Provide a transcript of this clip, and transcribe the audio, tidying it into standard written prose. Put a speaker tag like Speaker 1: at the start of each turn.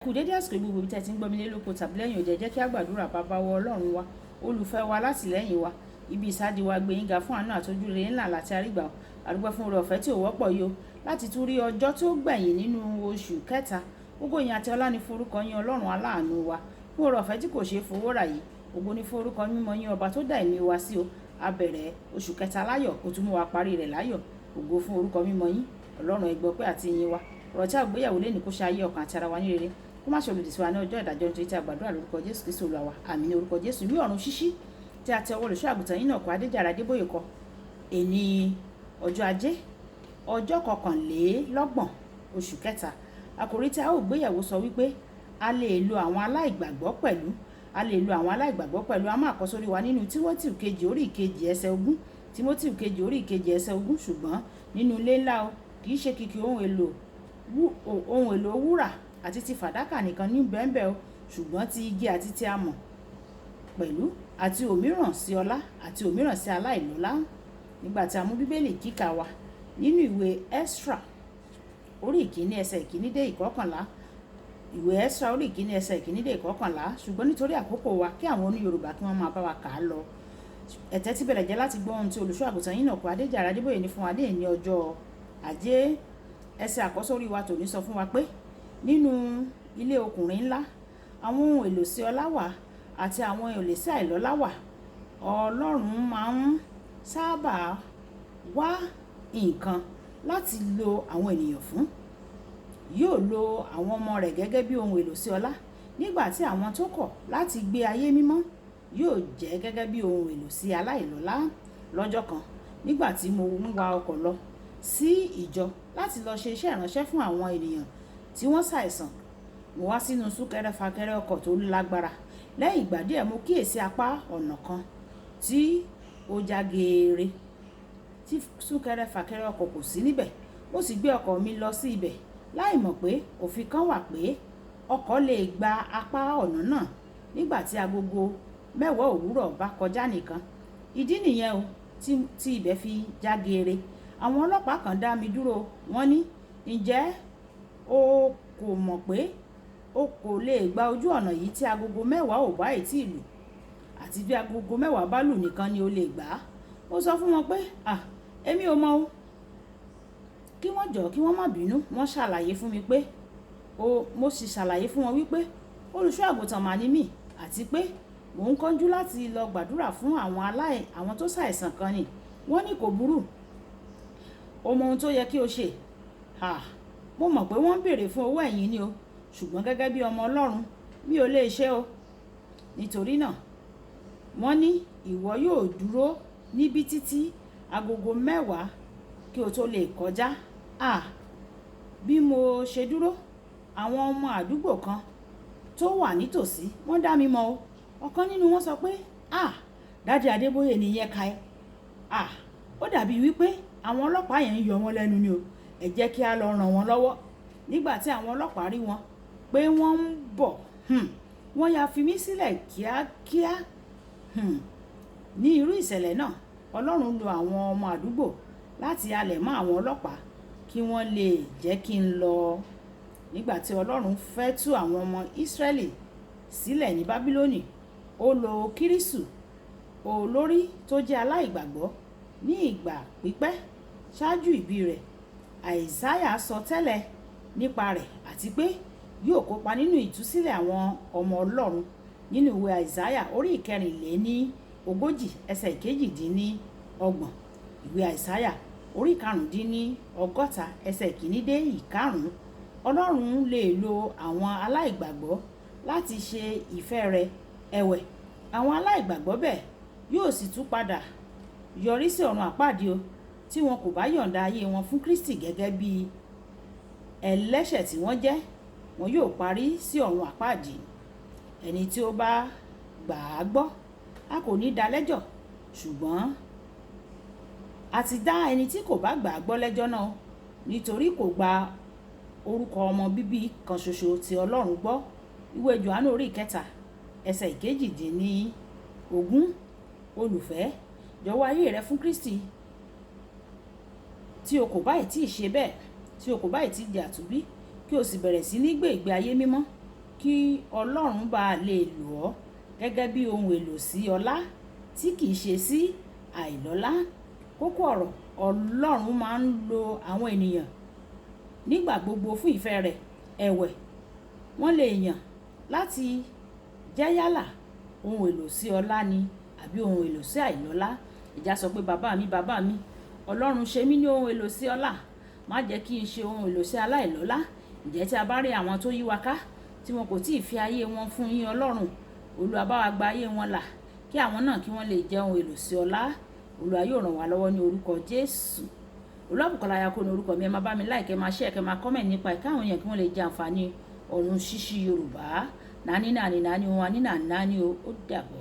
Speaker 1: Kú dédé àsìkò gbogbo ibi tí ẹ ti ń gbọ́ mi lé lóko tàbí lẹ́yìn òde. Jẹ́ kí a gbàdúrà. Bàbá wa, Ọlọ́run wa, olùfẹ́ wa, látìlẹ́yìn wa, ibi ìsádi wa, gbé yín ga fún àánú àtọ́jú rere ńlá láti àrígbà. Àdúgbò fún oore ọ̀fẹ́ tí ò wọ́pọ̀ yìí o láti tún rí ọjọ́ tó gbẹ̀yìn nínú oṣù kẹta. Gbogbo ìyìn àti ọlá ní forúkọ yín, Ọlọ́run aláàánú wa, fún oore ọ̀fẹ́ tí kò ṣeé fowó rà yìí. Ògo ní forúkọ mímọ́ yín, ọba tó dá ẹ̀mí wa sí o. A bẹ̀rẹ̀ oṣù kẹta láyọ̀, ó tún mú wa parí rẹ̀ láyọ̀. Ògo fún orúkọ mímọ́ yín, Ọlọ́run. Ẹ gbọ́ pé àti ìyìn wa. Ọ̀rọ̀ tí a gbéyàwó lé ní kó ṣe ayé ọkàn àti ara wa ní rere, kó má ṣe olùdí sí wa ní ọjọ́ ìdájọ́, nítorí tí a gbàdúrà lórúkọ Jésù Kristi Olúwa wa. Àmín ní orúkọ Jésù. Ìwé Ọ̀run Ṣíṣí tí a ti ọwọ́ olùṣọ́ àgùntàn yín náà kọ, Adéjàre Adébóyè kọ. Èní ọjọ́ Ajé, ọjọ́ 21 oṣù kẹta, àkòrí tí a ó gbéyàwó sọ wípé a lè lo àwọn aláìgbàgbọ́ pẹ̀lú. A lè lo àwọn aláìgbàgbọ́ pẹ̀lú. A máa kọ sórí wa nínú Tímótì kejì orí ìkejì ẹsẹ̀ 20. Tímótì kejì orí ìkejì ẹsẹ̀ 20. Ṣùgbọ́n nínú ilé ńlá o, kì í ṣe kìkì ohun èlò wúrà àti ti fàdákà nìkan ní bẹ́ẹ̀nbẹ́ẹ̀ o, ṣùgbọ́n ti igi àti ti amọ̀ pẹ̀lú, àti òmíràn sí ọlá, àti òmíràn sí aláìlọ́lá. Nígbà tí a mú Bíbélì kíkà wa nínú ìwé Ẹ́sírà orí 1 ẹsẹ̀ 1 dé 11. Ìwé Ẹ́sírà orí 1 ẹsẹ̀ 1 dé 11. Ṣùgbọ́n nítorí àkókò wa, kí àwọn oní Yorùbá kí wọ́n máa bá wa kà á lọ. Ẹ̀tẹ́ tí bẹ̀rẹ̀ jẹ́ láti gbọ́ ohun tí olùṣọ́ àgùntàn yín náà kọ, Adéjàre Adébóyè, ní fún wa ní ọjọ́ Ajé. Ẹsẹ̀ àkọ́sórí wa tòní sọ fún wa pé nínú ilé ọkùnrin ńlá, àwọn ohun èlò sí ọlá wà àti àwọn ohun èlò sí àìlọ́lá wà. Ọlọ́run máa ń sábà wá nǹkan láti lo àwọn ènìyàn fún. Yóò lo àwọn ọmọ rẹ̀ gẹ́gẹ́ bí ohun èlò sí ọlá, nígbà tí àwọn tó kọ̀ láti gbé ayé mímọ́ yóò jẹ́ gẹ́gẹ́ bí ohun èlò sí aláìlọ́lá. Lọ́jọ́ kan, nígbà tí mo ń wa ọkọ̀ lọ sí ìjọ láti lọ ṣe iṣẹ́ ìránṣẹ́ fún àwọn ènìyàn tí wọ́n ṣàìsàn, mo wá sínú súnkẹrẹ fàkẹrẹ ọkọ̀ tó lágbára. Lẹ́yìn ìgbà díẹ̀, mo kíyèsí apá ọ̀nà kan tí ó já geere tí súnkẹrẹ fàkẹrẹ ọkọ̀ kò sí níbẹ̀. Mo sì gbé ọkọ̀ mi lọ sí ibẹ̀ láì mọ̀ pé òfin kan wà pé ọkọ̀ lè gba apá ọ̀nà náà nígbà tí agogo 10 òwúrọ̀ bá kọjá nìkan. Ìdí nìyẹn o tí ibẹ̀ fi já geere. Àwọn ọlọ́pàá kan dá mi dúró. Wọ́n ní, "Ǹjẹ́ o kò mọ̀ pé o kò lè gba ojú ọ̀nà yìí tí agogo 10 ò bá ì tí lù, àti bí agogo 10 bá lù nìkan ni o lè gbà á?" Mo sọ fún wọn pé, "À, èmi ò mọ̀ o." Kí wọ́n jọ̀ọ́, kí wọ́n má bínú. Wọ́n ṣàlàyé fún mi pé o, mo sì ṣàlàyé fún wọn wípé olùṣọ́ àgùntàn mà ní mí, àti pé mò ń kánjú láti lọ gbàdúrà fún àwọn tó ṣàìsàn kan ni. Wọ́n ní, "Kò burú, o mọ ohun tó yẹ kí o ṣe." À, mo mọ̀ pé wọ́n ń béèrè fún owó ẹ̀yìn ni o, ṣùgbọ́n gẹ́gẹ́ bí ọmọ Ọlọ́run, mi ò lè ṣe o. Nítorí náà, wọ́n ní, "Ìwọ yóò dúró níbí títí agogo 10 kí o tó lè kọjá." À, bí mo ṣe dúró, àwọn ọmọ àdúgbò kan tó wà nítòsí wọ́n dá mi mọ̀ o. Ọ̀kan nínú wọn sọ pé, "À, Daddy Adébóyè nìyẹn ka ẹ. À, ó dàbí wípé àwọn ọlọ́pàá yẹn ń yọ wọ́n lẹ́nu ni o. Ẹ jẹ́ kí a lọ ràn wọ́n lọ́wọ́." Nígbà tí àwọn ọlọ́pàá rí wọn pé wọ́n ń bọ̀, wọ́n ya fi mí sílẹ̀ kíákíá. Ní irú ìṣẹ̀lẹ̀ náà, Ọlọ́run lo àwọn ọmọ àdúgbò láti halẹ̀ mọ́ àwọn ọlọ́pàá kí wọ́n lè jẹ́ kí n lọ. Nígbà tí Ọlọ́run fẹ́ tú àwọn ọmọ Ísírẹ́lì sílẹ̀ ní Bábílónì, ó lo Kírísù, olórí tó jẹ́ aláìgbàgbọ́ ní ìgbà pípẹ́ ṣáájú ìbí rẹ̀. Àìsáyà sọ tẹ́lẹ̀ nípa rẹ̀ àti pé yóò kópa nínú ìtúsílẹ̀ àwọn ọmọ Ọlọ́run nínú ìwé Àìsáyà orí 44 ẹsẹ̀ 28, ìwé Àìsáyà orí 65 ẹsẹ̀ 1 dé 5. Ọlọ́run lè lo àwọn aláìgbàgbọ́ láti ṣe ìfẹ́ rẹ̀. Ẹ̀wẹ̀, àwọn aláìgbàgbọ́ bẹ́ẹ̀ yóò sì tún padà yọrí sí ọ̀run àpáàdì o, tí wọn kò bá yọ̀ǹda ayé wọn fún Kristi gẹ́gẹ́ bí ẹlẹ́ṣẹ̀ tí wọ́n jẹ́. Wọn yóò parí sí ọ̀run àpáàdì. Ẹni tí ó bá gbà á gbọ́, a kò ní dá lẹ́jọ́, ṣùgbọ́n a ti dá ẹni tí kò bá gbà á gbọ́ lẹ́jọ́ náà, nítorí kò gba orúkọ ọmọ bíbí kan ṣoṣo tí Ọlọ́run gbọ́. Ìwé Jòhánù orí 3 ẹsẹ̀ 18. Olùfẹ́, jọ̀wọ́ ayé rẹ fún Kristi tí o kò bá ì tí ì ṣe bẹ́ẹ̀, tí o kò bá ì tí di àtúnbí, kí o sì bẹ̀rẹ̀ sí ní gbé ìgbé ayé mímọ́. Kí Ọlọ́run bá lè lò ọ́ gẹ́gẹ́ bí ohun èlò sí ọlá tí kìí ṣe sí àìlọ́lá. Kókó ọ̀rọ̀: Ọlọ́run máa ń lo àwọn ènìyàn nígbà gbogbo fún ìfẹ́ rẹ̀. Ẹ̀wẹ̀, wọ́n lè yàn láti jẹ́ yálà ohun èlò sí ọlá ni àbí ohun èlò sí àìlọ́lá. Ìjà sọ pé, "Bàbá mi, bàbá mi, Ọlọ́run, ṣe mí ní ohun èlò sí ọlá, má jẹ́ kí n ṣe ohun èlò sí aláìlọ́lá." Ǹjẹ́ tí a bá rí àwọn tó yí wa ká tí wọn kò tí ì fi ayé wọn fún yín, Ọlọ́run, Olúwa, bá wa gba ayé wọn là, kí àwọn náà kí wọ́n lè jẹ́ ohun èlò sí ọlá. Olúwa yóò ràn wá lọ́wọ́ ní orúkọ Jésù. Olúwabùkọ́lá Ayako ní orúkọ mi. Ẹ máa bá mi like, ẹ máa share, kẹ́ máa comment nípa ẹ̀, káwọn èèyàn kí wọ́n lè jẹ àǹfààní Ọ̀run Ṣíṣí Yorùbá. Nání nání nání ohun àní nání o. Ó dàbọ̀.